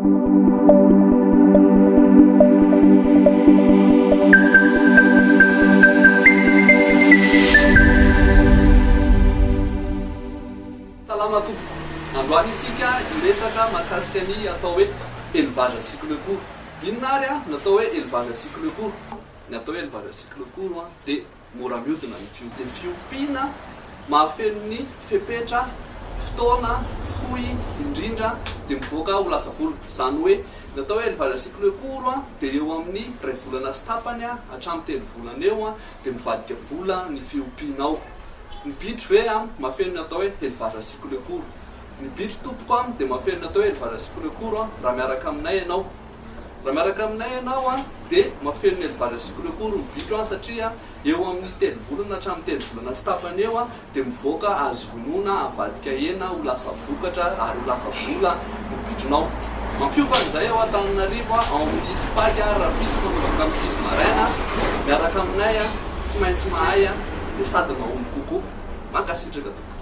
Salama tompoko. Androany isika hiresaka mahakasika ny atao hoe élevage à cycle court. Inona ary no atao hoe élevage à cycle court? Ny atao hoe élevage à cycle court dia mora miodina ny fio dia fiompiana mahafeno ny fepetra fotoana fohy indrindra dia mivoaka ho lasa vola. Izany hoe ny atao hoe élevage à cycle court dia eo amin'ny iray volana sy tapany hatramin'ny telo volana eo dia mivadika vola ny fiompianao. Ny bitro ve mahafeno ny atao hoe élevage à cycle court? Ny bitro tompoko dia mahafeno ny atao hoe élevage à cycle court raha miaraka aminay ianao. Raha miaraka aminay ianao dia mahafeno ny élevage à cycle court ny bitro satria eo amin'ny telo volana hatramin'ny telo volana sy tapany eo dia mivoaka azo vonoina avadika hena ho lasa vokatra ary ho lasa vola ny bitronao. Mampiofana izay ao Antananarivo ao amin'ny Spag rahampitso manomboka amin'ny 9 maraina miaraka aminay tsy maintsy mahay dia sady mahomby kokoa. Mankasitraka tompoko.